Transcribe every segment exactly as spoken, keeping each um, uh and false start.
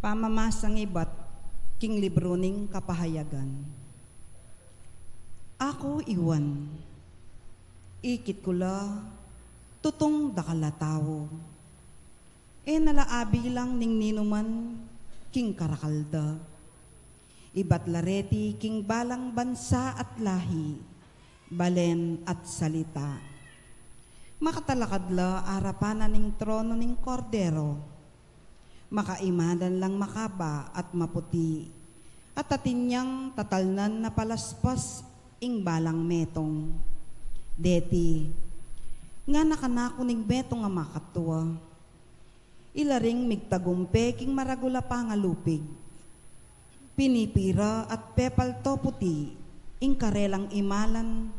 Pamamasang ibat king libru ning Kapahayagan. Aku i Juan, ikit ku la, tutung dakal a tau. E na la abilang ning ninuman king karakal da. Ibat la reti king balang bansa at lahi, balen at salita. Makatalakad la arapan na ning trono ning Kordero. Makaimanan lang makaba at maputi, at atin yang tatalnan na palaspas ing balang metung. Deti, ngana kanaku ning metung a makatua. Ila ring migtagumpe king maragul a pangalupig. Pinipira at pepalto puti ing karelang imalan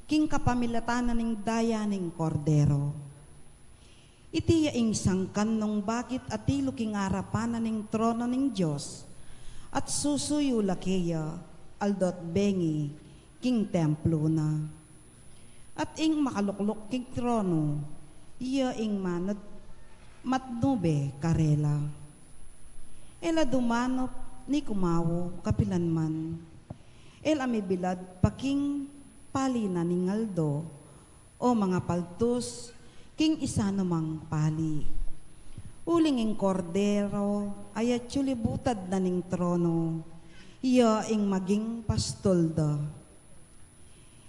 king kapamilatan na ning daya ning Kordero. Iti ya ing sangkan nung bakit atilu king arapan na ning trono ning Dios, at susuyu la keya aldo at bengi king templo na. At ing makalukluk king trono, iya ing manud matnube karela. E la dumanup ni kumawu kapilan man. E la mibilad pa king pali na ning aldo, o mangapaltus king isanumang pali. Uling ing Kordero a atyu libutad na ning trono, iya ing maging pastul da.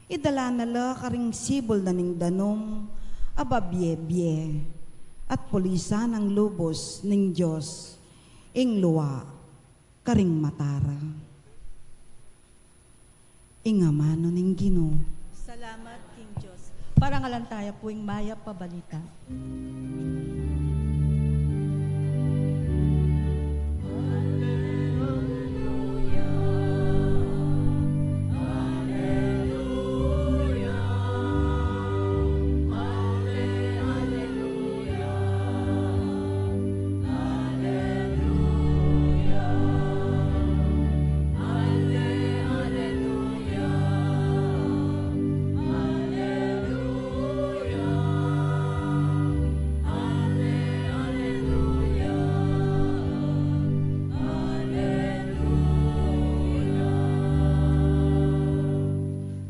Idala na la karing sibul na ning danum a babie-bie, at pulisan nang lubus ning Dios ing lua karing mata ra. Ing amanu ning Ginu. Salamat king Dios. Parangalan taya pu ing mayap a balita.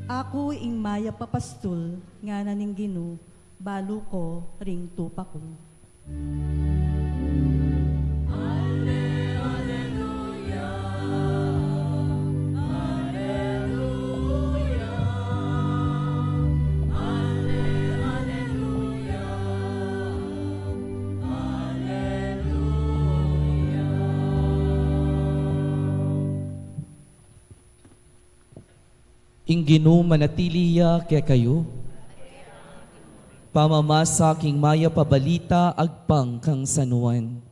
Aku ing mayap a pastul, ngana ning Ginu, balu ko ring tupa ku. Ing Ginu manatili ya kekayu. Pamamasa king mayap a balita agpang kang San Juan.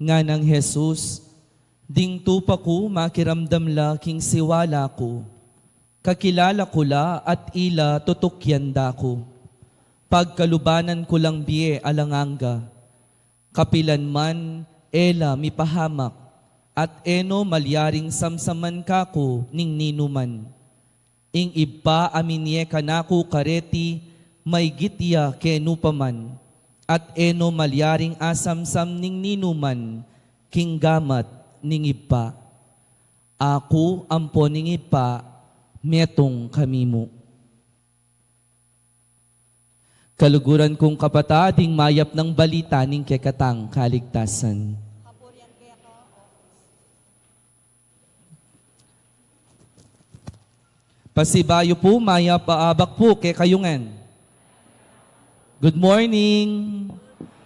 Nganang Jesus, ding tupa ku makiramdam la king siwala ku. Kakilala ku la at ila tutukyan da ku. Pagkalubanan ku lang bie alang angga. Kapilan man e la mipahamak, at e no malyaring samsaman kaku ning ninuman. Ing Ibpa a minie kanaku kareti, maygit ya kenu pa man, at e no malyaring asamsam ning ninuman king gamat ning Ibpa. Aku ampo ning Ibpa, metung kami mu. Kaluguran kung kapatad, ing mayap nang balita ning kekatang kaligtasan. Pasibayu pu, mayap a abak pu kekayu ngan. Good morning.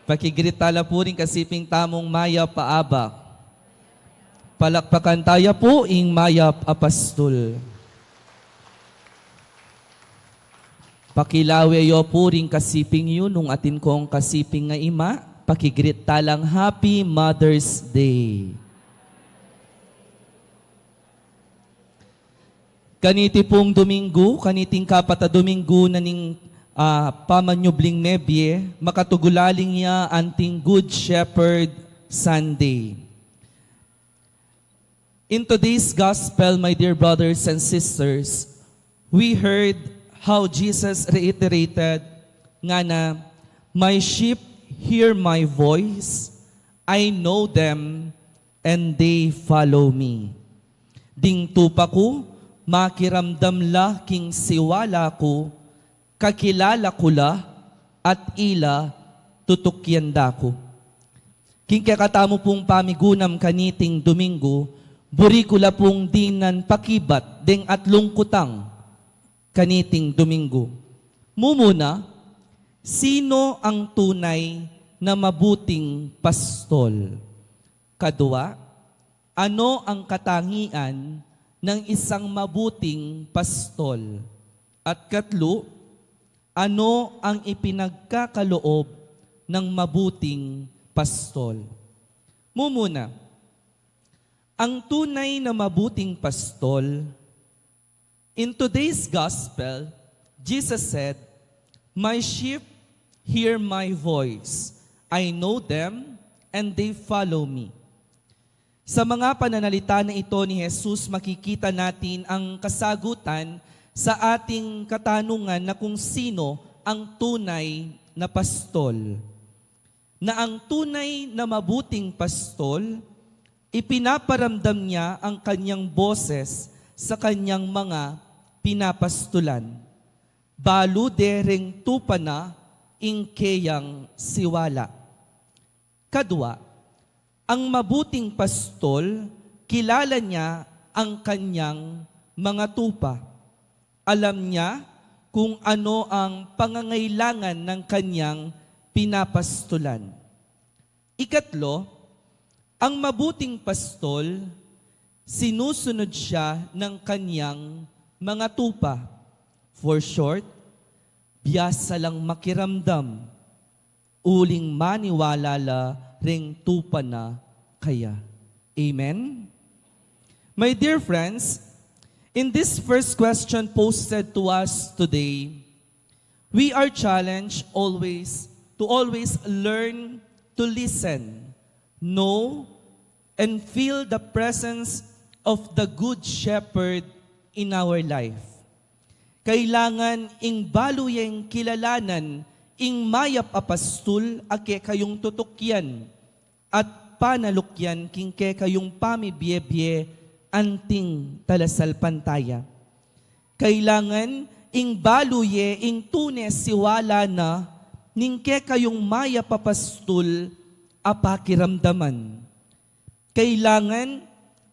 Paki-greet tala pu ring kasiping tamung mayap a abak. Palakpakan taya pu ing mayap a pastul. Pakilawe yu pu ring kasiping yu, nung atin kong kasiping a ima, paki-greet talang Happy Mother's Day. Kaniti pung Dominggu, kaniting kapat a Dominggu na ning A pamanyubling mebie, makatugulaling ya anting Good Shepherd Sunday. In today's gospel, my dear brothers and sisters, we heard how Jesus reiterated, ngana, "My sheep hear my voice, I know them, and they follow me." Ding tupa ku, makiramdam la king siwala ku, kakilala ku la, at ila tutukyan da ku. King kekatamu pung pamigunam kaniting Domingo, buri ku la pung dinan pakibat deng atlung kutang kaniting Domingo. Mumuna, sino ang tunay na mabuting pastol? Kadua, ano ang katangian ng isang mabuting pastol? At katlu, ano ang ipinagkakaloob ng mabuting pastol? Mumuna, ang tunay na mabuting pastol. In today's gospel, Jesus said, "My sheep hear my voice. I know them, and they follow me." Sa mga pananalita na ito ni Jesus, makikita natin ang kasagutan sa ating katanungan na kung sino ang tunay na pastol. Na ang tunay na mabuting pastol, ipinaparamdam niya ang kanyang boses sa kanyang mga pinapastulan. Balu de reng tupa na ing keyang siwala. Kadua, ang mabuting pastol, kilala niya ang kanyang mga tupa. Alam niya kung ano ang pangangailangan ng kanyang pinapastulan. Ikatlo, ang mabuting pastol, sinusunod siya ng kanyang mga tupa. For short, biyasa lang makiramdam, uling maniwala la reng tupa na kaya. Amen? My dear friends, in this first question posted to us today, we are challenged always to always learn to listen, know, and feel the presence of the Good Shepherd in our life. Kailangan ing balu yeng kilalanan ing mayap a pastul a kekayung tutukyan at panalukyan king kekayung pamibie-bie anting talasalpantaya. Kailangan ing balu ye ing tune siwala na ning kekayung mayap a pastul a pakiramdaman. Kailangan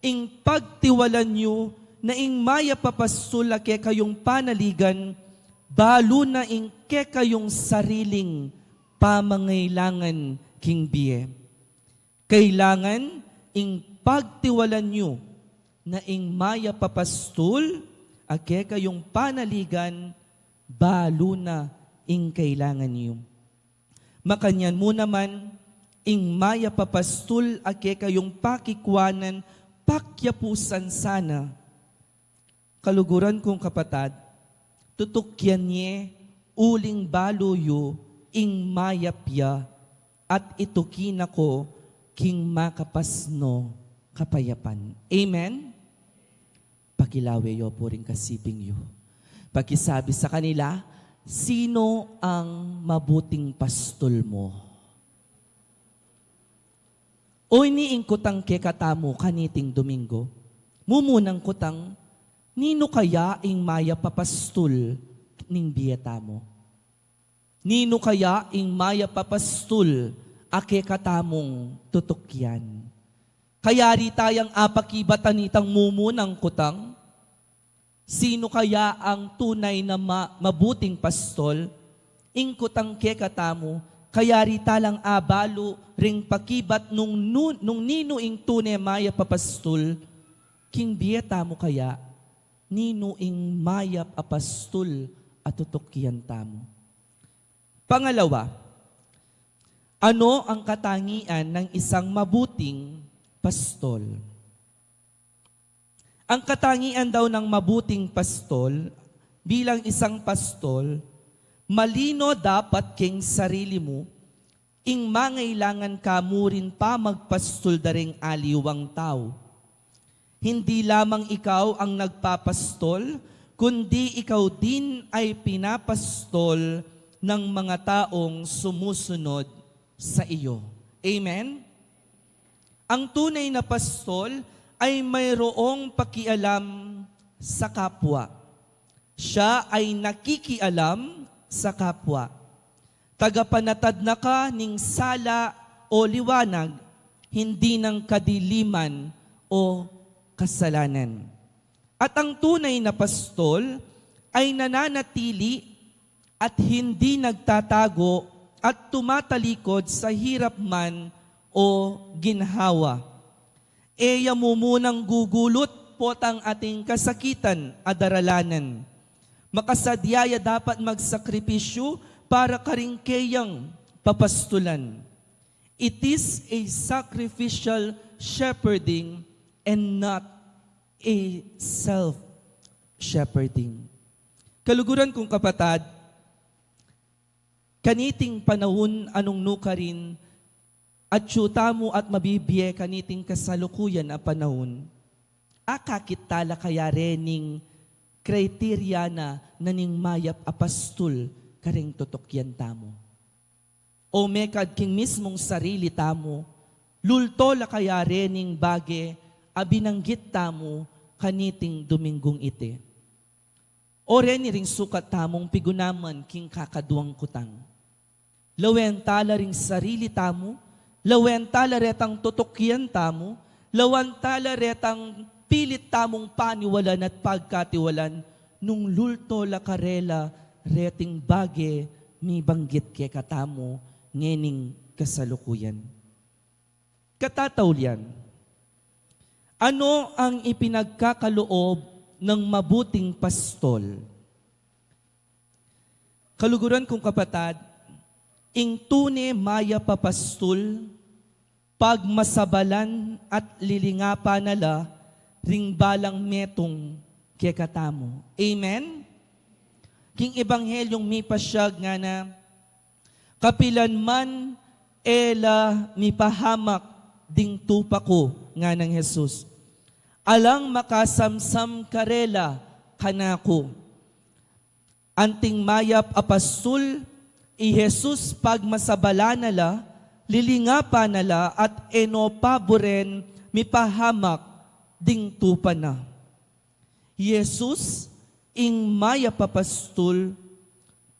ing pagtiwalan yu na ing mayap a pastul a kekayung panaligan, balu na ing kekayung sariling pamangailangan king bie. Kailangan ing pagtiwalan yu na ing mayap a pastul a kekayung panaligan, balu na ing kailangan yu. Makanyan mu naman, ing mayap a pastul a kekayung pakikwanan, pakyapusan sana. Kaluguran kung kapatad, tutukyan ye uling balu yu ing mayap ya at ituki na ko king makapasno kapayapan. Amen? Pakilawe yu pu ring kasiping yu. Pakisabi sa kanila, "Sino ang mabuting pastul mu?" O ini ing kutang kekatamu kaniting Domingo. Mumunang kutang, ninu kaya ing mayap a pastul ning bie tamu? Ninu kaya ing mayap a pastul a kekatamung tutukyan? Kayari tayang apakibatan itang mumunang kutang, sino kaya ang tunay na ma-, mabuting pastul? Ing kutang kekatamu, kayari ta lang abalu ring pakibat nung nu-, nung ninu ing tune mayap a pastul king bie tamu kaya? Ninu ing mayap a pastul a tutukyan tamu? Pangalawa, ano ang katangian ng isang mabuting pastol? Ang katangian daw ng mabuting pastol, bilang isang pastol, Malino dapat keng sarili mu, ing mangailangan ka mu rin pamagpastul da reng aliwang tau. Hindi lamang ikaw ang nagpapastol, kundi ikaw din ay pinapastol ng mga taong sumusunod sa iyo. Amen? Ang tunay na pastol ay mayroong pakialam sa kapwa. Siya ay nakikialam sa kapwa. Tagapanatad na ka ning sala o liwanag, hindi ng kadiliman o kasalanan. At ang tunay na pastol ay nananatili at hindi nagtatago at tumatalikod sa hirap man o ginhawa. E ya mumunang gugulut potang ating kasakitan a daralanan. Makasadya ya dapat magsakripisyu para karing keyang papastulan. It is a sacrificial shepherding and not a self-shepherding. Kaluguran kung kapatad, kaniting panaun a nung nukarin, atyu tamu at mabibie kaniting kasalukuyan a panaun, akakit tala kaya rening kriteriya na ning mayap a pastul kareng tutukyan tamu? O mekad king mismung sarili tamu, lulto la kaya rening bage a binanggit tamu kaniting Domingung iti? O reni ring sukat tamung pigunaman king kakaduang kutang. Lawen tala ring sarili tamu, lawen tala retang tutukyan tamu, lawen tala retang pilit tamung paniwalan at pagkatiwalan, nung lulto la karela reting bage mibanggit kekatamu ngening kasalukuyan. Katataulian, ano ang ipinagkakaloob ng mabuting pastol? Kaluguran kung kapatad, ing tune mayap a pastul, pagmasabalan at lilingapan na la ring balang metung kekatamu. Amen? King Ebanghelyung mipasyag ngana, kapilan man e la mipahamak ding tupa ku, nganang Jesus. Alang makasamsam karela kanaku. Anting mayap a pastul, i Jesus pagmasabalan na la, lilingapan na la, at e no paburen mipahamak ding tupa na. Jesus, ing mayap a pastul,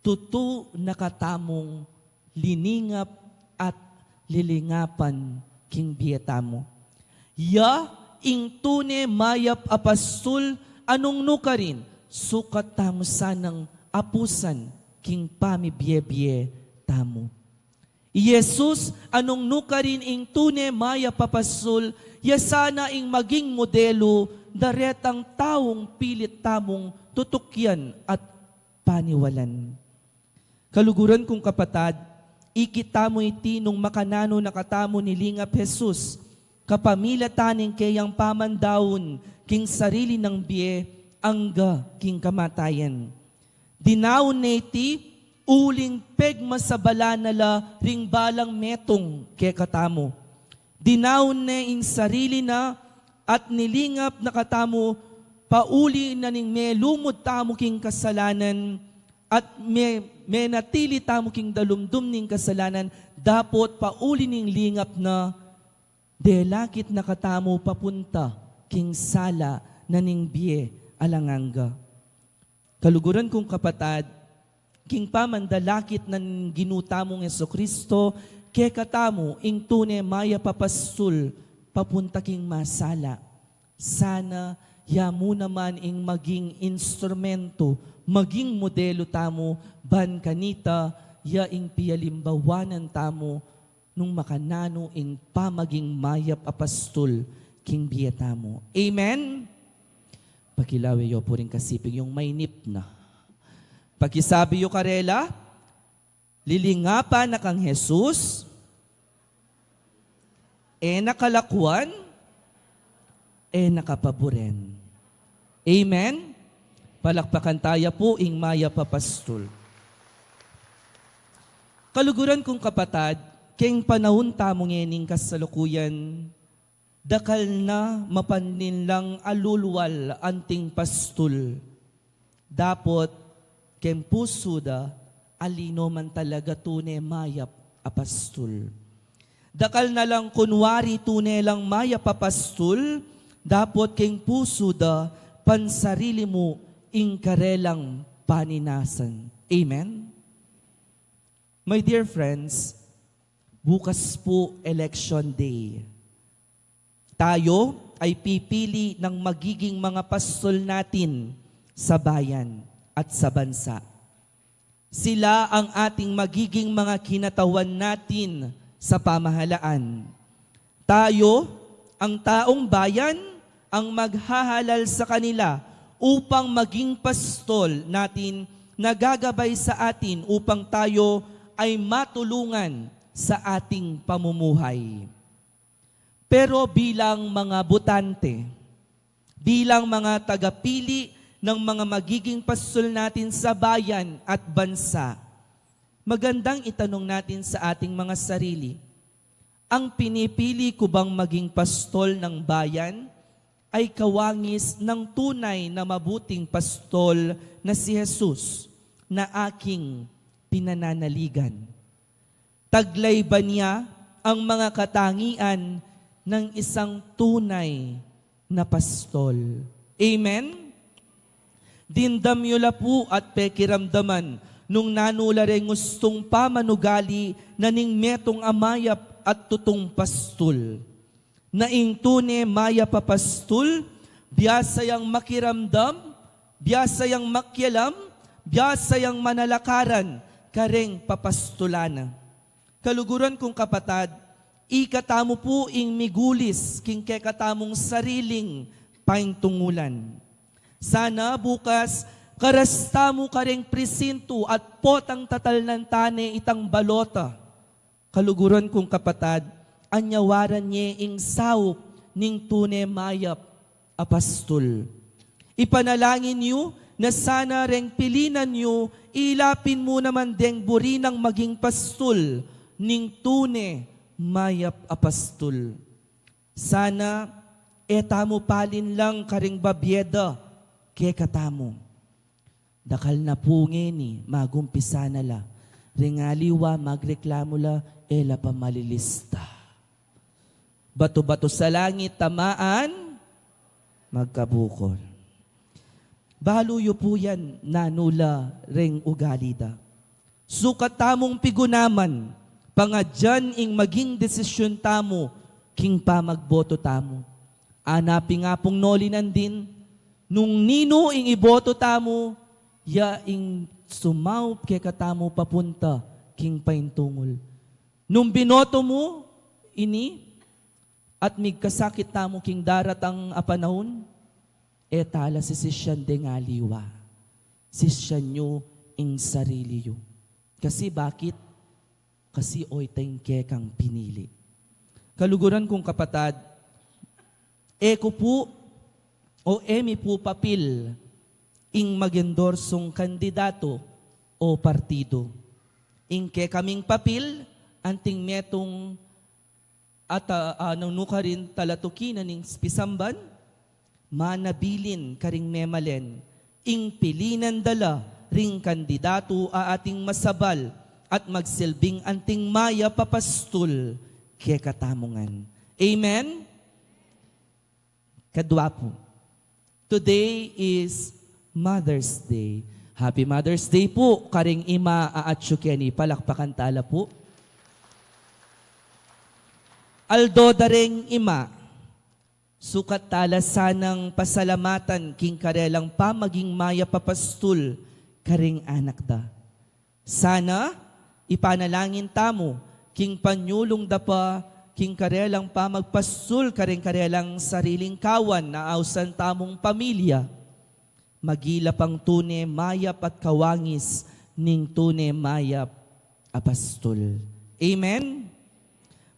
tutu na katamung liningap at lilingapan king bie tamu. Ya ing tune mayap a pastul a nung nukarin, sukat tamu sanang apusan king pamibie-bie tamu. I Jesus a nung nukarin ing tune mayap a pastul, ya sana ing maging modelu da retang taung pilit tamung tutukyan at paniwalan. Kaluguran kung kapatad, ikit tamu iti nung makananu na katamu nilingap Jesus, kapamilatan ning keyang pamandaun king sarili nang bie angga king kamatayan. Dinaun ne iti uling pegmasabalan na la ring balang metung kekatamu. Dinaun ne ing sarili na at nilingap na katamu pauli na ning melumud tamu king kasalanan at me-, menatili tamu king dalumdum ning kasalanan dapot pauli ning lingap na delakit na katamu papunta king sala na ning bie alang angga. Kaluguran kung kapatad, king pamandalakit na ning Ginu tamung Jesucristo kekatamu, ing tune mayap a pastul papunta king masala. Sana ya mu naman ing maging instrumento, maging modelu tamu, ban kanita ya ing pialimbawanan tamu nung makananu ing pamaging mayap a pastul king bie tamu. Amen? Pakilawe yu pu ring kasiping yung mainip na. Pakisabi yu karela, lilingapan na kang Jesus, e na kalakuan, e na kapaburen. Amen? Palakpakan taya pu ing mayap a pastul. Kaluguran kung kapatad, keng panaun tamu ngening kasalukuyan, dakal na mapanlinlang alulwal anting pastul. Dapot keng pusu da, ali no man talaga tune mayap a pastul. Dakal na lang kunwari tune lang mayap a pastul, dapot keng pusu da, pansarili mu ing karelang paninasan. Amen? My dear friends, bukas po election day. Tayo ay pipili ng magiging mga pastul natin sa bayan at sa bansa. Sila ang ating magiging mga kinatawan natin sa pamahalaan. Tayo, ang taong bayan, ang maghahalal sa kanila upang maging pastul natin na gagabay sa atin upang tayo ay matulungan sa ating pamumuhay. Pero bilang mga botante, bilang mga tagapili ng mga magiging pastul natin sa bayan at bansa, magandang itanong natin sa ating mga sarili, ang pinipili ko bang maging pastul ng bayan ay kawangis ng tunay na mabuting pastul na si Jesus na aking pinananaligan? Taglay ba niya ang mga katangian ng isang tunay na pastul? Amen? Dimdam yu la pu at pekiramdaman nung nanu la reng ustung pamanugali na ning metung a mayap at tutung pastul. Na ing tune mayap a pastul, biasa yang makiramdam, biasa yang makialam, biasa yang manalakaran kareng papastulan na. Kaluguran kung kapatad, ikatamu pu ing migulis king kekatamung sariling paintungulan. Sana bukas, karas tamu kareng presintu at potang tatalnan tane itang balota. Kaluguran kung kapatad, anyawaran ye ing saup ning tune mayap a pastul. Ipanalangin yu na sana reng pilinan yu, ilapin mu naman deng buri nang maging pastul ning tune mayap a pastul. Sana e tamu palinlang kareng babie da kekatamu. Dakal na pu ngeni, magumpisa na la. Reng aliwa, magreklamu la, e la pa malilista. Bato-bato sa langit, tamaan, magkabukol. Balu yu pu yan, nanu la reng ugali da. Sukat tamung pigunaman, pangadyan ing maging desisyun tamu, king pamagboto tamu. Ana pin nga pung nolinan din, nung ninu ing iboto tamu, ya ing sumaup kekatamu papunta king paintungul. Nung binoto mu ini, at migkasakit tamu king daratang a panaun, e ta la sisisyan deng aliwa. Sisyan yu ing sarili yu. Kasi bakit? Kasi oyta ing kekang pinili. Kaluguran kung kapatad, e ku pu o e mi pu papil ing mag-endorsong kandidatu o partidu. Ing kekaming papil, anting metung at, ah, ah, nung nukarin talatuki na ning pisamban, manabilin karing memalen, ing pilinan da la ring kandidatu a ating masabal at magsilbing anting mayap a pastul kekatamu ngan. Amen? Kadwa pu. Today is Mother's Day. Happy Mother's Day pu karing ima a atyu keni. Palakpakan ta la pu. Aldo da reng ima. Sukat ta la sanang pasalamatan king karelang pamaging mayap a pastul karing anak da. Sana, ipanalangin tamu, king panyulung da pa, king karelang pamagpastul kareng karelang sariling kawan na ausan tamung pamilya, magila pang tune mayap at kawangis ning tune mayap a pastul. Amen?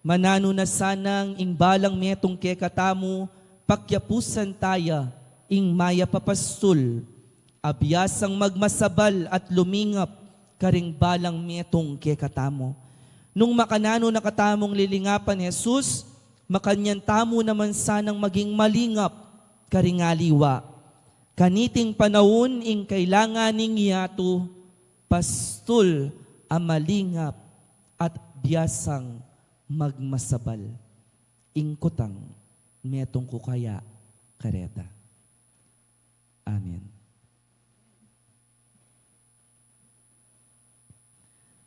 Mananu na sanang ing balang metung kekatamu, pakyapusan ta ya ing mayap a pastul, a biasang magmasabal at lumingap karing balang metung kekatamu. Nung makananu na katamung lilingapan Jesus, makanyan tamu naman sanang maging malingap karing aliwa. Kaniting panaun ing kailangan ning yatu, pastul a malingap at biasang magmasabal. Ing kutang, metung ku kaya kareta. Amen.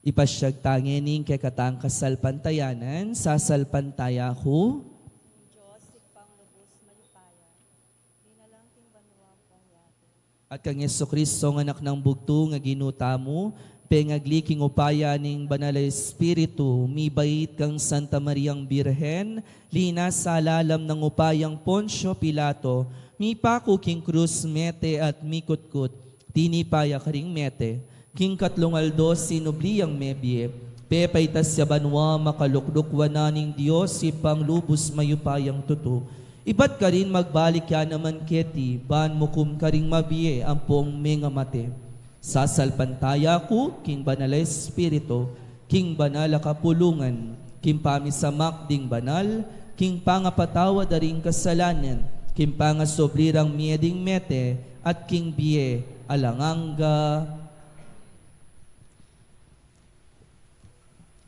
Ipasyag ta ngeni ing kekatang kasalpantayanan, sasalpantaya ku. Diyos, Ibpang lubus mayupaya, dinalang king banua ampong yatu. At kang Jesucristo, ang Anak nang Bugtung a Ginu tamu, pengagli king upaya ning Banal a Espiritu, mibait kang Santa Mariang Birhen, linasa lalam ning upayang Poncio Pilato, mipaku king krus, mete at mikutkut, tinipa ya karing mete, king katlung aldo sinubli yang mebie, pepaitas ya banua, makaluklukuan na ning Dios Ibpang lubus mayupayang tutu. Ibat karin magbalik ya naman keti, ban mukum karing mabie ampong mengamate. Sasalpantaya ku king Banal a Espiritu, king banal a kapulungan, king pamisamak ding banal, king pangapatawad da ring kasalanan, king pangasubli rang mie ding mete, at king bie alang angga.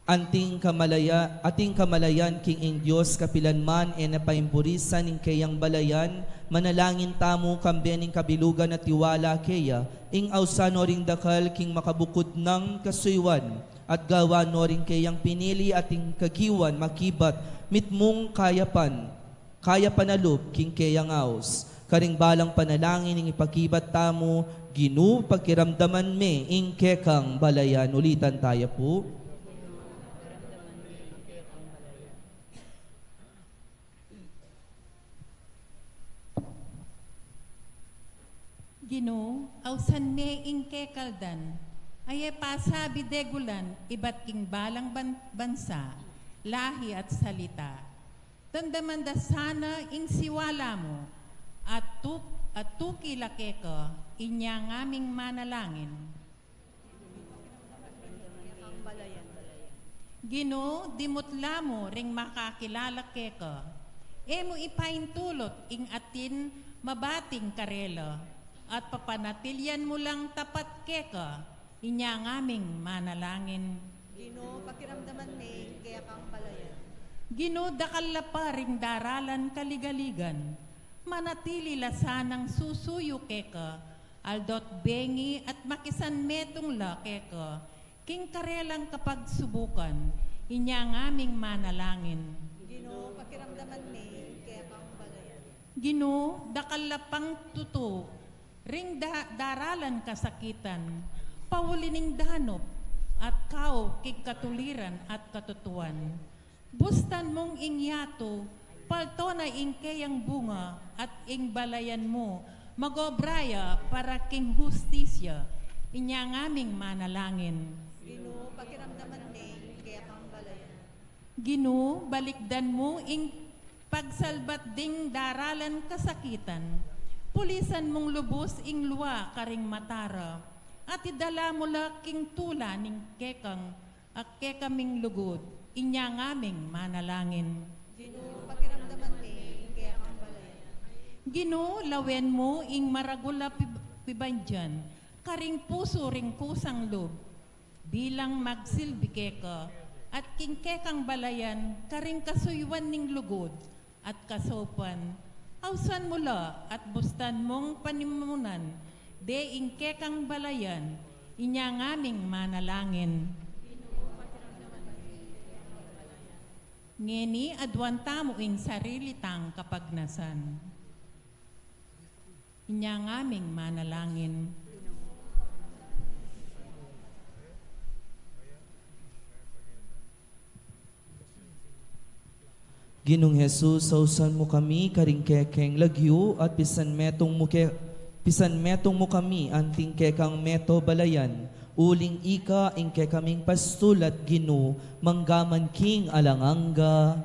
Anting kamalaya-, ating kamalayan king ing Dios, kapilan man e na paimburisan ing keyang balayan, manalangin tamu kambe ning kabilugan at tiwala keya, ing ausan no ring dakal king makabukud nang kasuyuan, at gawan no ring keyang pinili at ing kagiwan makibat mitmung kayapan, kayapan a lub king keyang aus. Karing balang panalangin ing ipakibat tamu, Ginu, pakiramdaman me ing kekang balayan. Ulitan taya pu. Ginu, ausan me ing kekaldan, a e pasabi degulan ibat king balang ban-, bansa, lahi at salita. Damdaman da sana ing siwala mu, at tuk-, at tuki la keka, inya ngaming manalangin. Ginu, dimutla mu ring makakilala keka. E mu ipaintulut ing atin mabating karela, at papanatilian mu lang tapat keka, inya ngaming manalangin. Ginu, pakiramdaman me ing kekang balayan. Ginu, dakal la pa ring daralan kaligaligan. Manatili la sanang susuyu keka, aldo't bengi at makisanmetung la keka king karelang kapagsubukan, inya ngaming manalangin. Ginu, pakiramdaman me ing kekang balayan. Ginu, dakal la pang tutu ring da-, daralan kasakitan, pauli ning danup at kau king katuliran at katutuan. Bustan mung ing yatu, palto na ing keyang bunga, at ing balayan mu, magobra ya para king hustisya, inya ngaming manalangin. Ginu, pakiramdaman me ing kekang balayan. Ginu, balikdan mu ing pagsalbat ding daralan kasakitan. Pulisan mung lubus ing lua karing mata ra, at idala mu la king tula ning kekang, a kekaming lugud, inya ngaming manalangin. Ginu, pakiramdaman me ing kekang balayan. Ginu, lawen mu ing maragul a pib-, pibandian karing pusu ring kusang lub, bilang magsilbi keka, at king kekang balayan karing kasuyuan ning lugud, at kasaupan, ausan mu la at bustan mung panimunan de ing kekang balayan, inya ngaming manalangin. Ngeni aduan tamu ing sarili tang kapagnasan. Inya ngaming manalangin. Ginung Jesus, ausan mu kami karing kekeng lagyu at pisanmetung mu ke-, pisanmetung mu kami anting kekang meto balayan, uling ika ing kekaming pastul at Ginu, manggaman king alang angga.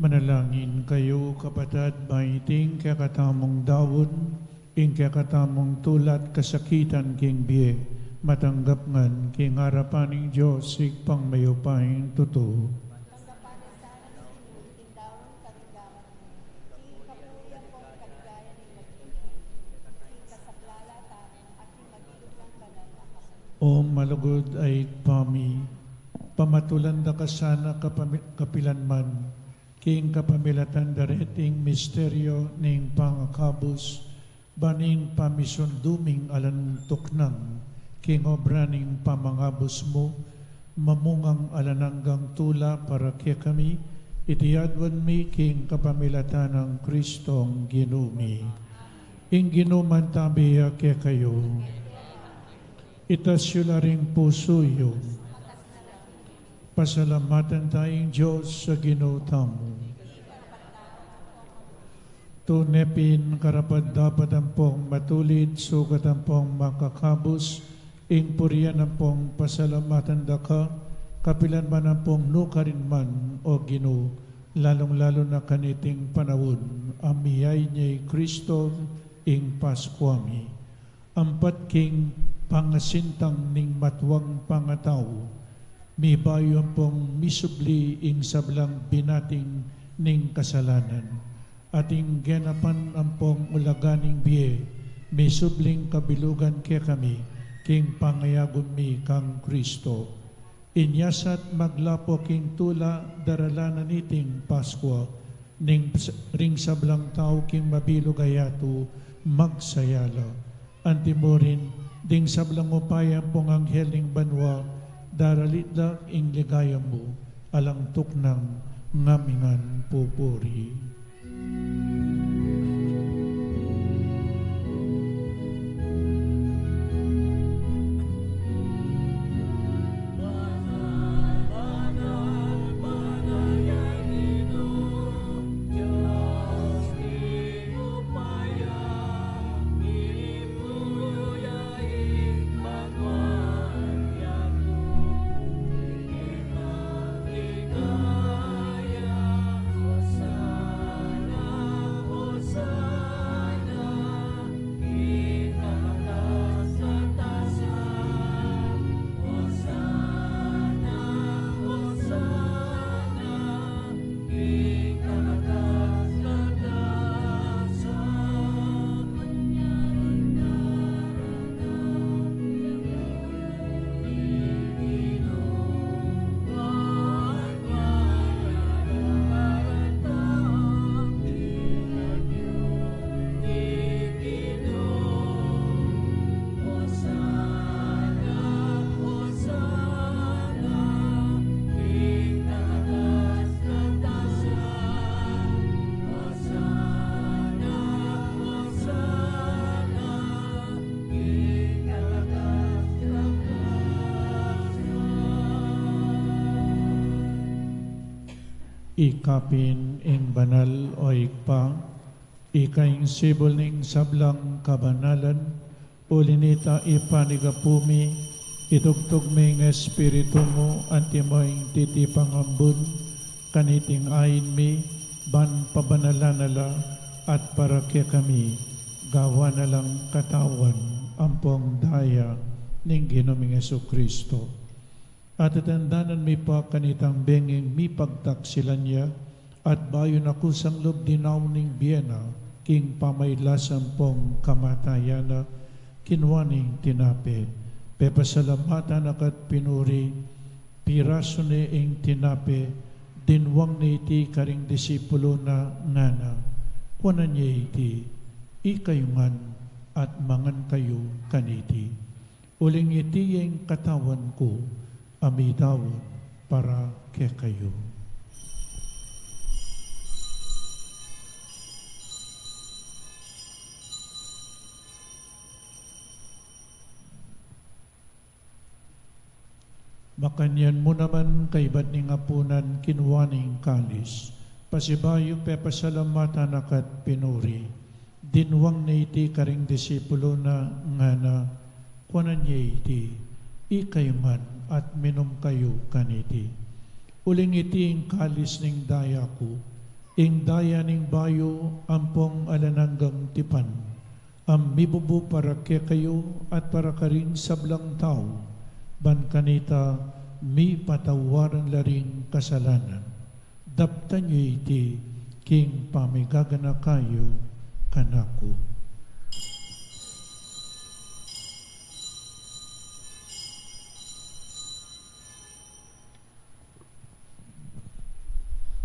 Manalangin kayu, kapatad, ba iting kekatamung daun, ing kekatamung tula't kasakitan king bie, matanggap ngan king arapan ning Dios, Ibpang mayupayang tutu. O malugud a Ibpa mi, pamatulan da ka sana kapami-, kapilan man, king kapamilatan da reting misteryo ning pangakabus, ban ing pamisundu ming alang tuknang king obra ning pamangabus mu, mamungang alang anggang tula para kekami, iti aduan mi king kapamilatan nang Kristong Ginu mi. Ing Ginu mantabi ya kekayu. Itas yu la ring pusu yu. Pasalamatan taya ing Dios a Ginu tamu. Tune pin karapat-dapat ampong matulid, sukat ampong makakabus, ing purian ampong pasalamatan da ka, kapilan man ampong nukarin man, O Ginu, lalung-lalu na kaniting panaun a miyayag ne i Kristo ing Paskua mi. Ampat king pangasintang ning matuang pangatau, mibayu ampong misubli ing sablang binating ning kasalanan, at ing genapan ampong ulaga ning bie, misubling kabilugan kekami, king pangayagun mi kang Kristo. Inya sa maglapo king tula, darala na niting Paskua, ning, ring sablang tau king mabilug a yatu magsaya la. Anti murin, ding sablang upaya ampong anghel ning banua, daralit la ing ligaya mu, alang tuknang ngamingan pupuri. Ika pin ing banal, o Ibpa, ika ing sibul ning sablang kabanalan, uli nita ipanyawad mi, itubud mi ing Espiritu mu, antimo ing titipang ambun, kaniting ain mi, ban pabanalan na la, at para kekami, gawan na lang katawan, ampong daya, ning Ginu ming Jesucristo. At atandanan mi pa kanitang benging mipagtaksilan ya, at bayu na kusang lub dinaun ing bie na, king pamailas ampong kamatayan na, kinua ne ing tinape, pepasalamatan na ka't pinuri, pirasu ne ing tinape, dinwang ne iti karing disipulu na ngana, kuanan ye iti, ikayu ngan at mangan kayu kaniti. Uling iti ing katawan ku, a midaun para kekayu. Makanyan mu naman kaibat ning apunan kinua ne ing kalis, pasibayu pepasalamatan na ka't pinuri, dinwang ne iti karing disipulu na ngana, kuanan ye iti, ikayu ngan at minum kayu kaniti. Uling iti ing kalis ning daya ku, Ing daya ning bayu ampong alang anggang tipan, a mibubu para kekayu at para karing sablang tau, ban kanita mipatawaran la ring kasalanan. Daptan yu iti king pamigaganaka yu kanaku.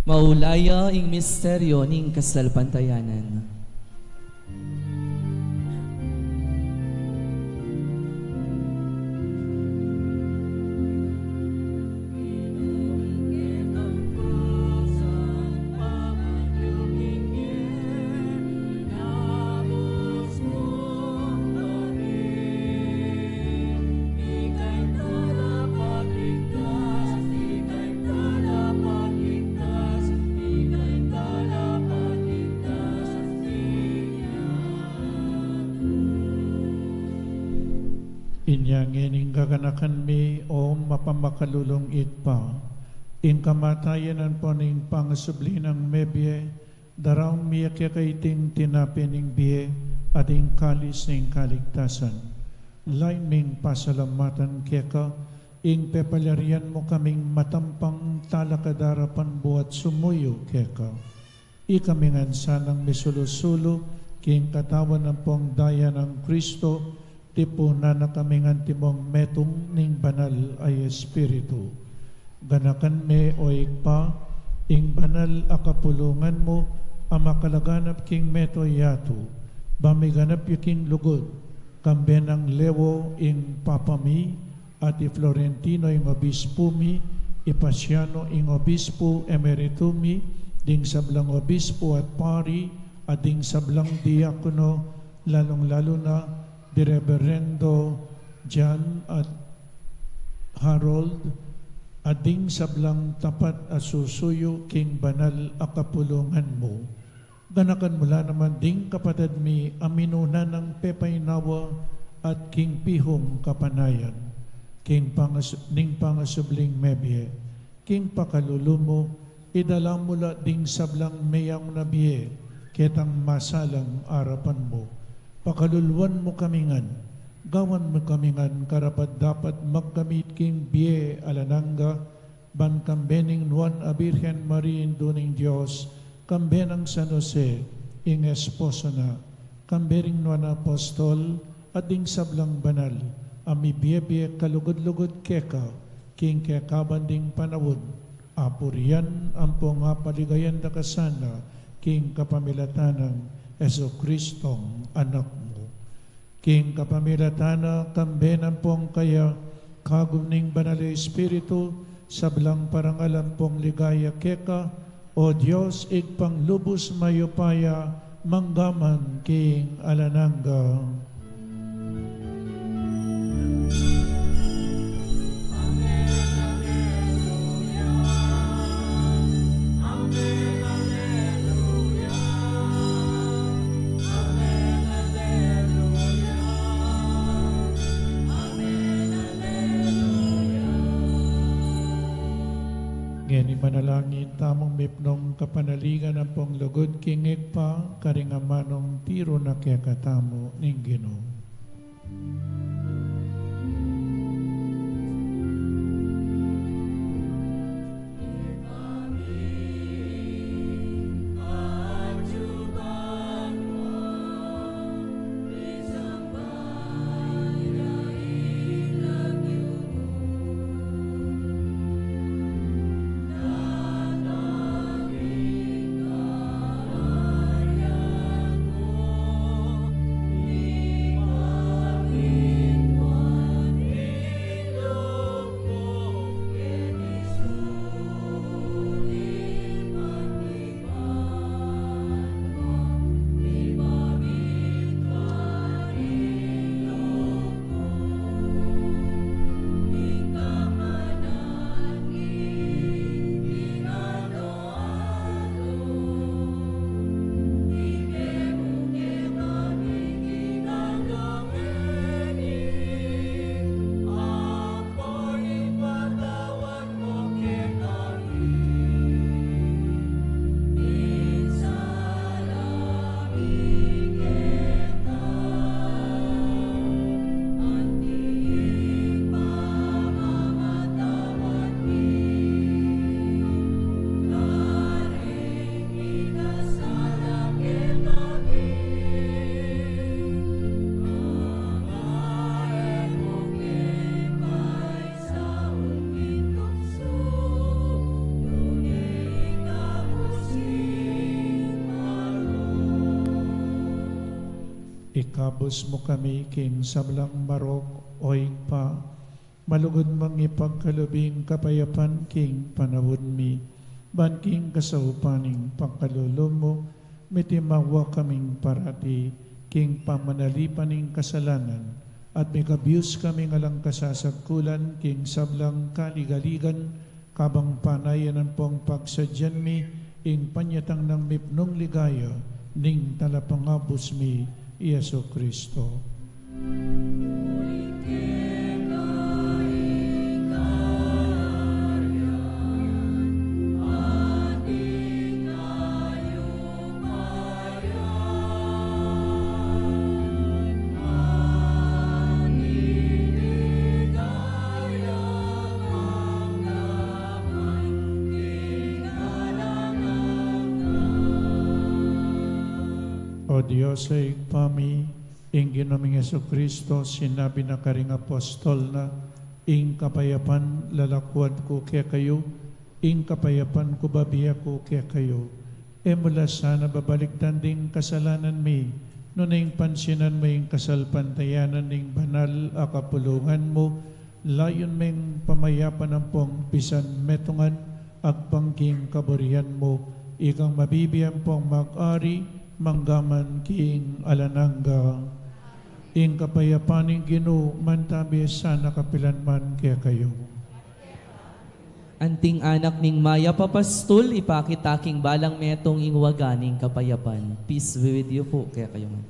Maulaya ing misteryo ning kasalpantayanan. Inya ngeni ing gaganakan mi, o mapamakalulung Ibpa, ing kamatayan ampon ing pangasubli nang mebie, daraun mi keka iting tinape ning bie at ing kalis ning kaligtasan. Lain ming pasalamatan keka ing pepalyarian mu kaming matampang talakad arapan mu at sumuyu keka. Ikami ngan sanang misulu-sulu king katawan ampong daya nang Kristo, tipunan na kaming antimong metung ning Banal a Espiritu. Ganakan me, o Ibpa, ing banal a kapulungan mu a makalaganap king mabilug a yatu, ba miganap ya king lugud, kambe nang Leo ing Papa mi, at i Florentino ing obispu mi, i Paciano ing obispu emeritu mi, ding sablang obispu at pari, at ding sablang diakono, lalung-lalu na di Reberendo John at Harold, at ding sablang tapat a susuyu king banal a kapulungan mu. Ganakan mu la naman ding kapatad mi a minuna nang pepainawa at king pihung kapanayan, king pangas-, ning pangasubling mebie, king pakalulu mu, idala mu la ding sablang meyaun a bie, ketang masalang arapan mu. Pakaluluan mu kami ngan, gawan mu kami ngan karapat-dapat magkamit king bie alang angga, ban kambe ning Nuan a Birhen Maria, Indu ning Dios, kambe nang San Jose, ing esposo na, kambe ring Nuan a Apostol, at ding sablang banal a mibie-bie kalugud-lugud keka, king kekaban ding panaun, apurian ampong apaligayan da ka sana, king kapamilatan nang Jesucristong Anak mu. King kapamilatan na, kambe nang pong kaya, kagum ning Banal a Espiritu, sablang parangal ampong ligaya keka, o Dios, Ibpang lubus mayupaya, mangga man king alang angga. Ngeni manalangin tamung mipnung kapanaligan ampong lugud king Ibpa, karing amanung tiru na kekatamu ning Ginu. Ikabus mu kami king sablang marok, o Ibpa, malugud mung ipagkalub ing kapayapan king panaun mi, ban king kasaupan ning pagkalulu mu, mitimawa kaming parati king pamanalipan ning kasalanan, at mikabus kaming alang kasasagkulan king sablang kaligaligan, kabang panayan ampong pagsadyan mi ing panyatang nang mipnung ligaya ning Talapangabus mi, i Jesucristo. O Dios, Ibpa mi, ing Ginu ming Jesucristo, sinabi na karing apostol na, "Ing kapayapan lalakuan ku kekayu, ing kapayapan ku bibie ku kekayu." E mu la sana babalikdan ding kasalanan mi, nune ing pansinan mu ing kasalpantayanan ning banal a kapulungan mu, layun meng pamayapan ampong pisan metungan agpang king kaburian mu, ikang mabibie ampong mag-ari manggaman king alang angga. Ing kapayapan ning Ginu mantabi sana kapilan man kekayu. Anting anak ning mayap a pastul, ipakit ta king balang metung ing waga ning kapayapan. Peace be with you po, kekayu man.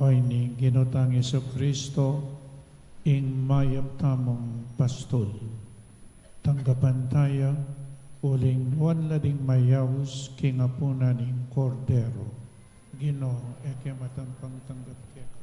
Ini ing Ginu tang Jesucristo, ing mayap tamung pastul. Tanggapan taya, uling nuan la ding mayaus king apunan ning Kordero. Ginu, e ke matampang tanggap keka.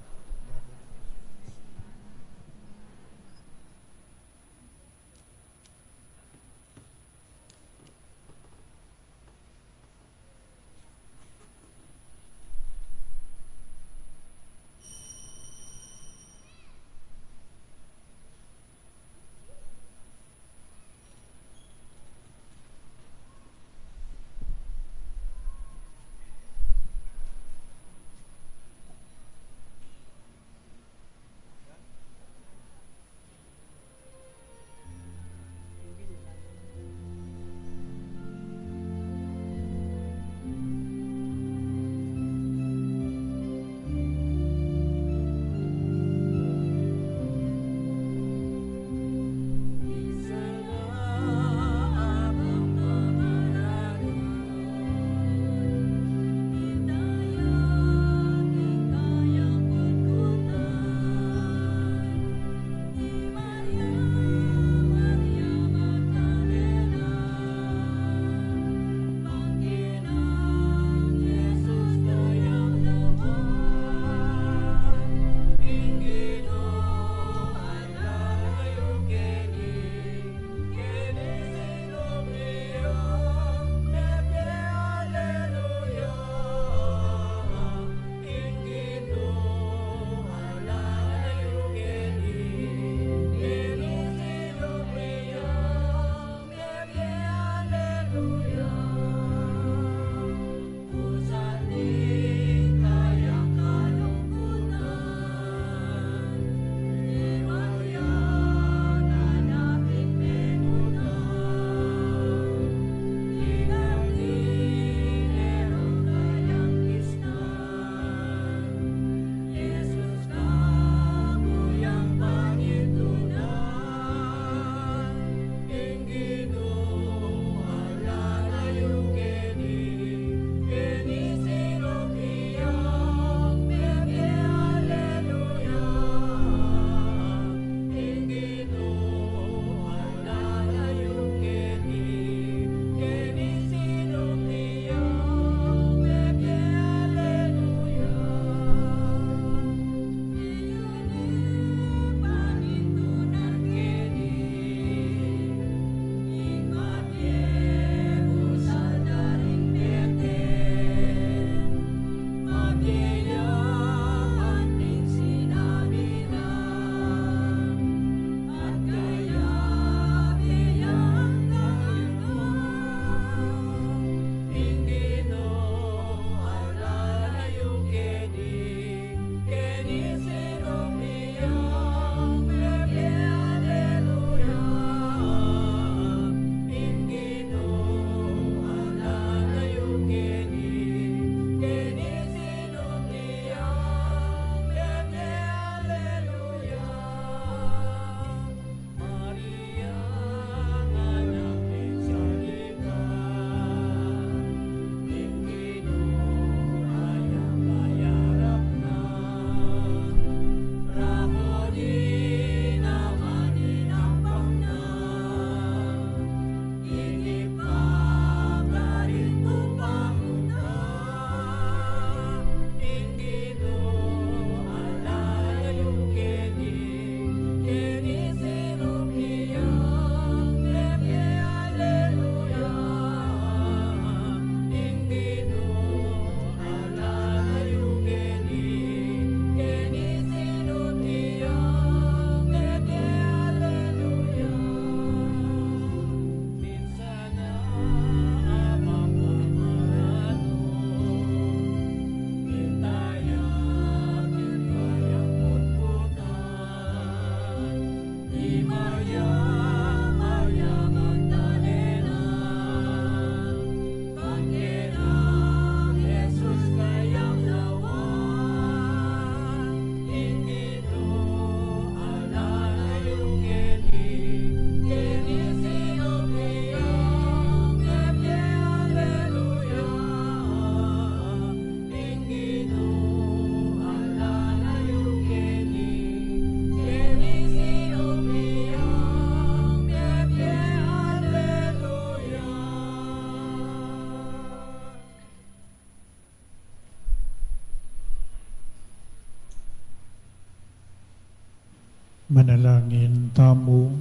Manalangin tamu.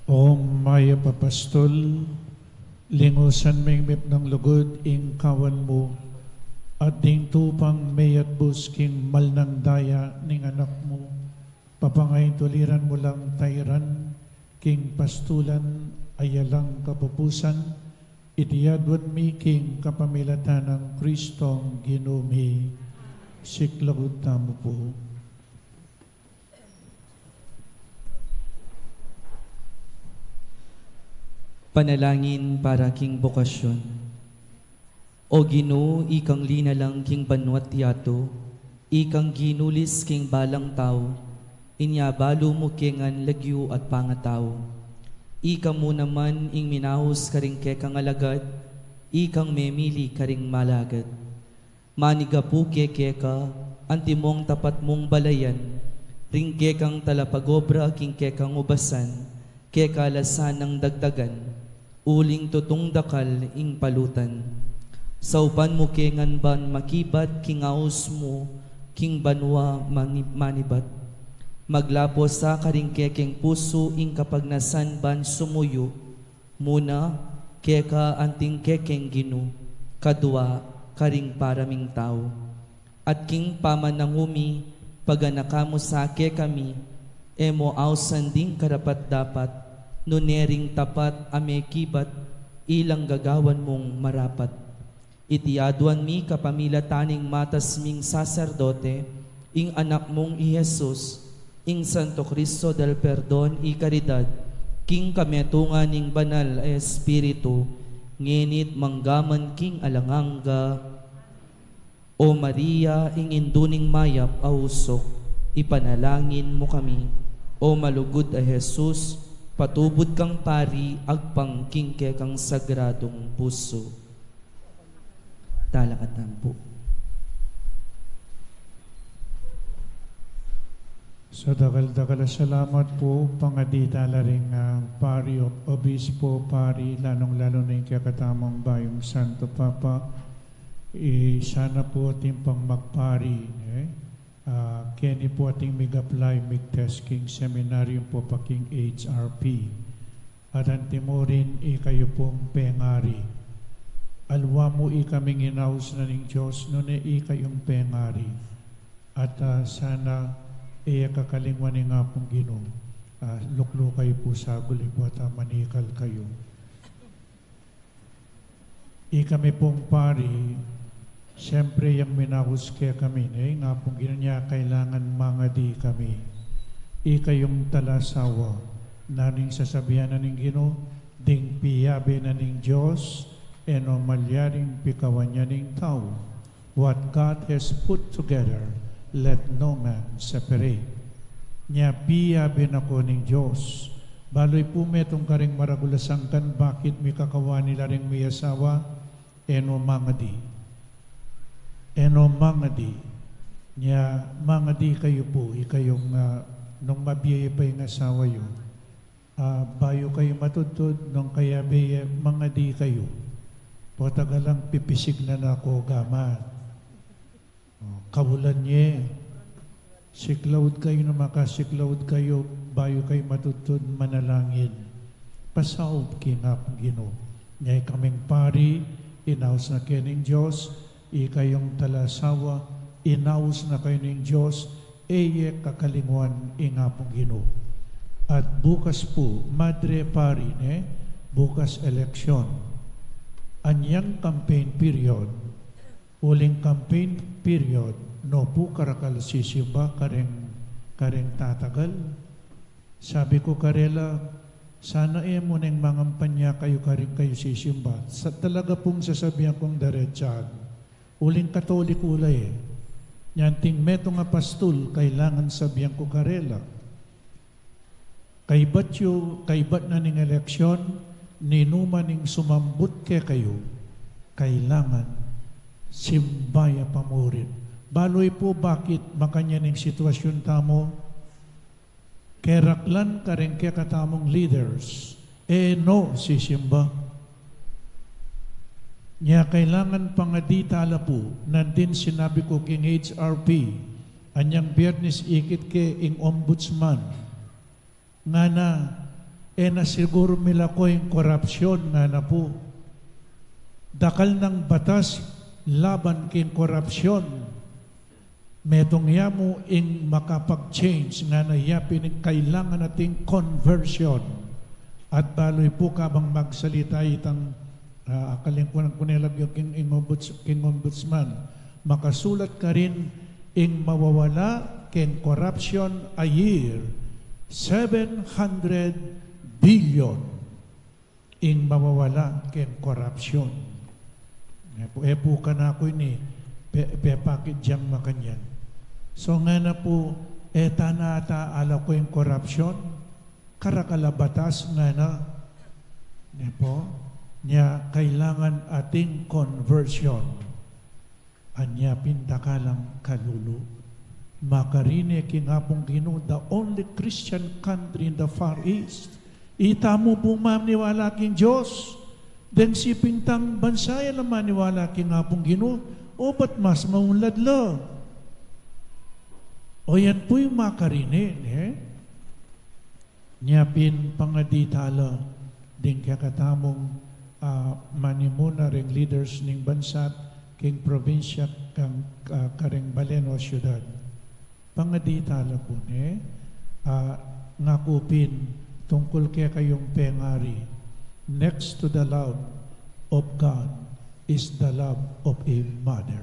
O mayap a pastul, lingusan ming mipnang lugud ing kawan mu, at ding tupang meyatbus king mal nang daya ning anak mu, papangaituliran mu lang tairan king pastulan a alang kapupusan, iti aduan mi king kapamilatan nang Kristong Ginu mi. Siklaud tamu pu. Panalangin para king bokasyon. O Ginu, ikang linalang king banua't yatu, ikang ginulis king balang tau, inya balu mu ke ngan lagyu at pangatau. Ika mu naman ing minaus karing kekang alagad, ikang memili karing malagad. Manigapu ke keka, antimong tapat mung balayan, ring kekang talapagobra king kekang ubasan, keka la sanang dagdagan, uling tutung dakal ing palutan. Saupan mu ke ngan ban makibat king aus mu, king banua mani-, manibat. Maglapo sa karing kekeng pusu ing kapagnasan ban sumuyu, muna, keka anting kekeng Ginu, kadua, karing para ming tau. At king pamanangu mi, paganaka mu sa kekami, e mu ausan ding karapat-dapat, nune ring tapat a mekibat, ilang gagawan mung marapat. Iti aduan mi kapamilatan ning matas ming saserdote, ing Anak mung i Jesus, ing Santo Cristo del Perdon y Caridad, king kametungan ning Banal a Espiritu, ngeni't manggaman king alang angga. O Maria, ing Indu ning mayap a usok, ipanalangin mu kami. O malugud a Jesus, patubud kang pari agpang king kekang sagradung pusu. Talakad tamu pu. Sa dakal-dakal a salamat pu, pangadi tala ring, ah, pari, ob-, obispo, pari, lalung-lalu na ing kekatamung bayung Santo Papa, i sana pu atin pang magpari, eh? Ah, keni pu atin mig-apply, mig-test king seminarium pu pa king H R P. At antimurin ikayu pung pengari. Alwa mu ikaming inaus na ning Dios, nune ikayung pengari. At, ah, sana e ya kakalingwan ing Apung Ginu. Ah, luklukan yu pu saguli pu at, ah, manikal kayu. Ikami pung pari, siyempre yang minaus kekami, ne, ing Apung Ginu, nya kailangan mangadi kami. Ikayung talasawa, nanu ing sasabian na ning Ginu, ding piyabe na ning Dios, e no malyaring pikawan ya ning tau. What God has put together, let no man separate. Nya piyabe na ku ning Dios. Balu pu metung karing maragul a sangkan, bakit mikakawan ila ring miyasawa? E no mangadi. E no mangadi. Nya mangadi kayu pu, ikayung, ah, nung mabie pa ing asawa yu. Ah, bayu kayu matudtud, nung kayabe ye, mangadi kayu. Potagalang pipisig na na ku gamat. O, kaulan ye. Siklaud kayu, nung makasiklaud kayu, bayu kayu matudtud, manalangin. Pasaup king Apung Ginu. Nya ikaming pari, inaus na ke ning Dios, ikayung talasawa, inaus na kayu ning Dios, e ye kakalingwan ing Apung Ginu. At bukas pu, Madre Pari, ne, bukas eleksyon. Anyang campaign period, uling campaign period, no pu karakal sisimba karing, karing tatagal? Sabi ku karela, sana e mu neng mangampanya kayu karing kayu sisimba. Sa talaga pung sasabian kung diretsahan. Uling Katoliko la e. Nya anting metung a pastul, kailangan sabian ku karela. Kaybat yu, kaybat na ning eleksyon, ninuman ing sumambut kekayu, kailangan simba ya pa murin. Balu yu pu bakit makanyan ing sitwasyun tamu? Keraklan karing kekatamung leaders, e no sisimba. Nya kailangan pangadi tala pu, nandin sinabi ku king H R P, Anyang Biernes ikit ke ing ombudsman. Ngana, e na siguru milako ing korapsyon, ngana pu. Dakal nang batas laban king korapsyon. Metung ya mu ing makapag-change, ngana ya pin ing kailangan ating conversion. At balu yu pu kabang magsalita itang, ah, akalingkuan ku ne lagyu king, ing ombuds-, king ombudsman. Makasulat karin ing mawawala keng korapsyon a year, seven hundred billion ing mawawala keng korapsyon. E pu, e pu kanaku ini, pe, pepakit yang makanyan. So ngana pu, e ta na ata alako ing korapsyon, karakal a batas ngana. Ne pu, nya kailangan ating conversion. Anya pin dakal lang kalulu. Makarine king Apung Ginu, the only Christian country in the Far East. Ita mu pu maniwala king Dios. Deng siping tang bansa e la maniwala king Apung Ginu. O ba't mas maunlad la? O yan pu'y makarine, ne? Nya pin pangadi tala ding kekatamung, ah, manimuna ring leaders ning bansa king probinsya kang, ah, karing balen o syudad. Pangadi tala pu ne, ah, ngaku pin tungkul kekayung pengari, next to the love of God is the love of a mother.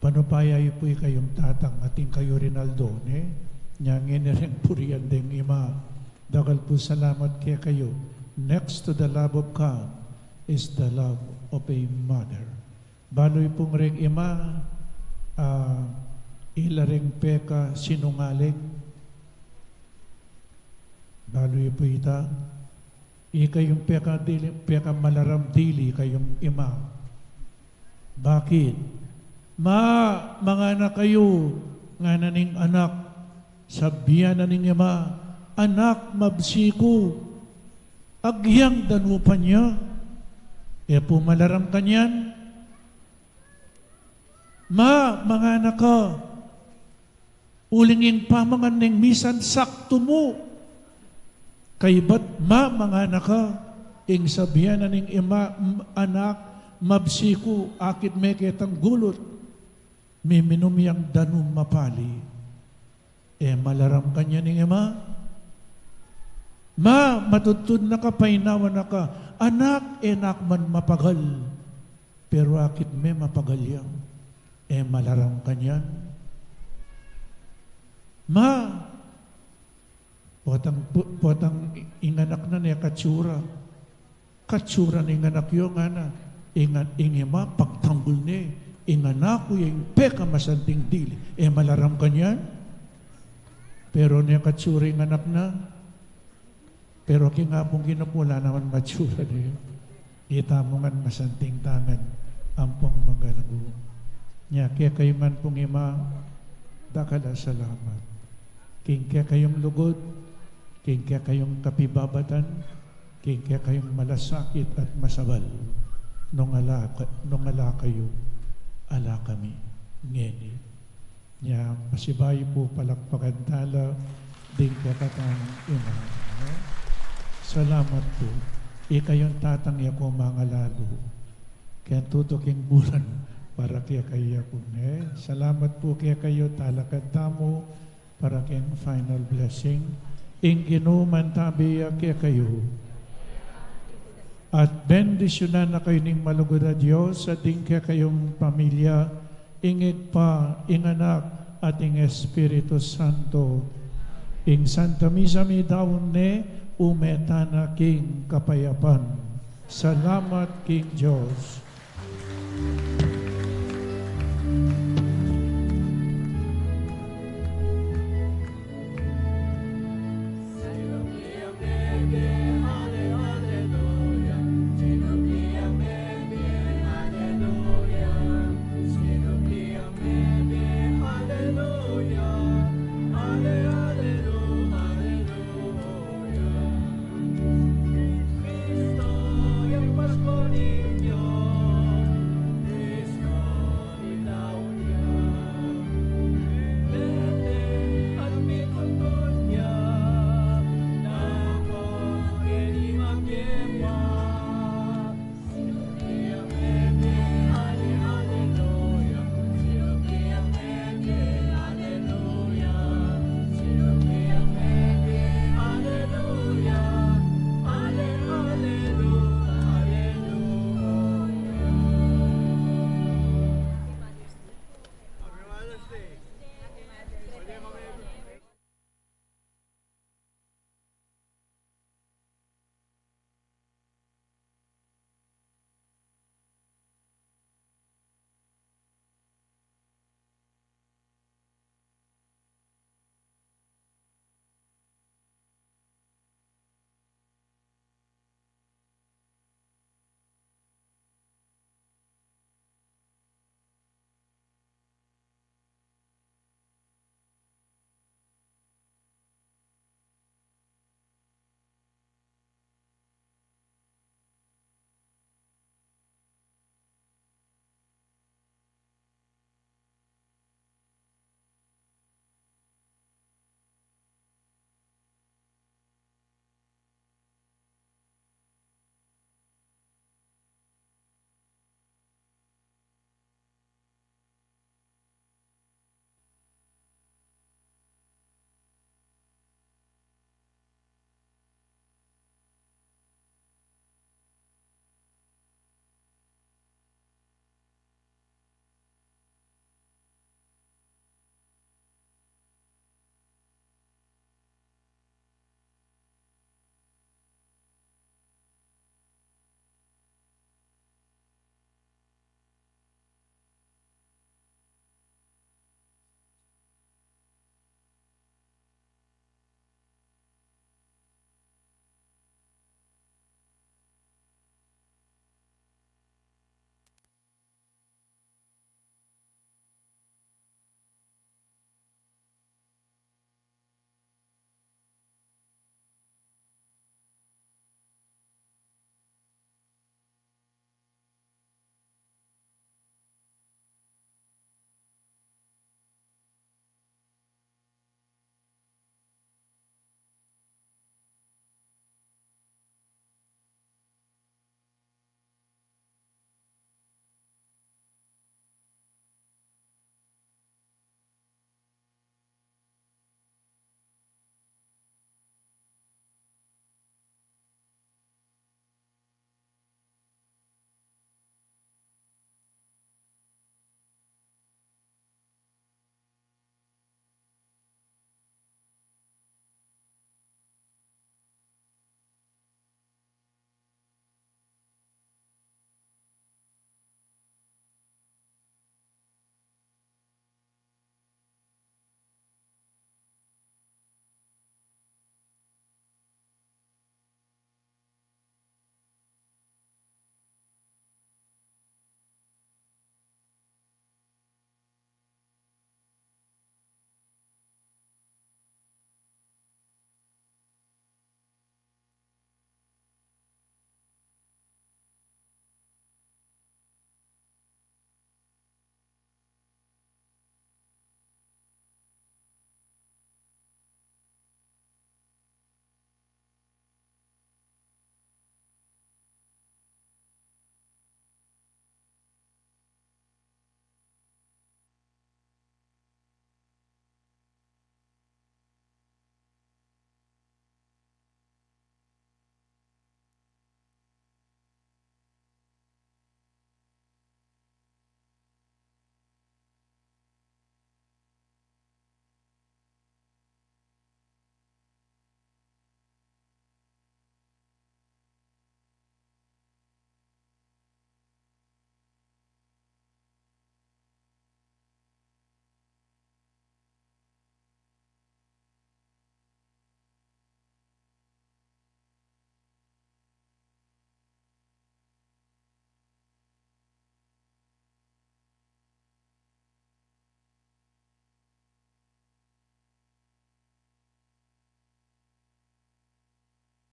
Panupaya yu pu ikayung tatang, atin kayu Rinaldo, ne? Nya ngeni reng purian deng ima. Dakal pu salamat kekayu. Next to the love of God is the love of a mother. Balu yu pung reng ima, ah, ila reng pekasinungaling. Balu yu pu ita. Ikayung pekadili, pekamalaram dili kayung ima. Bakit? Ma, manganak kayu, ngana ning anak. Sabyan na ning ima, anak, mabsi ku. Agyang danupan ya. E pu malaram kanyan. Ma, manganak ka. Uling ing pamangan neng misan saktu mu. Kaybat ma, manganak ka, ing sabyan na ning ima, m-, anak, mabsi ku, akit me ketang gulut. Miminum yang danum mapali. E malaram kanyan ing ima. Ma, matudtud na ka, painawa na ka, anak, e na ku man mapagal. Pero akit me mapagal yang. E malaram kanyan. Ma, potang, po-, potang i-, ing anak na ne katsura. Katsura ning anak yu ngana. Ing, ing ima pagtanggul ne. Ing anak ku ya ing pekamasanting dili. E malaram kanyan. Pero ne katsura ing anak na. Pero king Apung Ginu pu ala naman matsura ne. Ita mu ngan masanting tangan ampong magalagu. Nya kekayu ngan pung ima, dakal a salamat. King kekayung lugud, king kekayung kapibabatan, king kekayung malasakit at masabal. Nung ala ka-, nung ala kayu, ala kami. Ngeni. Nya, pasibayu pu palakpakan tala ding kekatang ima, ne? Salamat pu. Ikayung tatang ya ku mangalagu. Keng tutuking bulan para kekayu ya pu, ne? Salamat pu kekayu, talakad tamu para keng final blessing. Ing Ginu mantabi ya kekayu. At bendisyunan na kayu ning malugud a Dios, at ding kekayung pamilya, ing Ibpa, ing Anak, at ing Espiritu Santo. Ing Santa Misa midaun ne, ume tana king kapayapan. Salamat king Dios.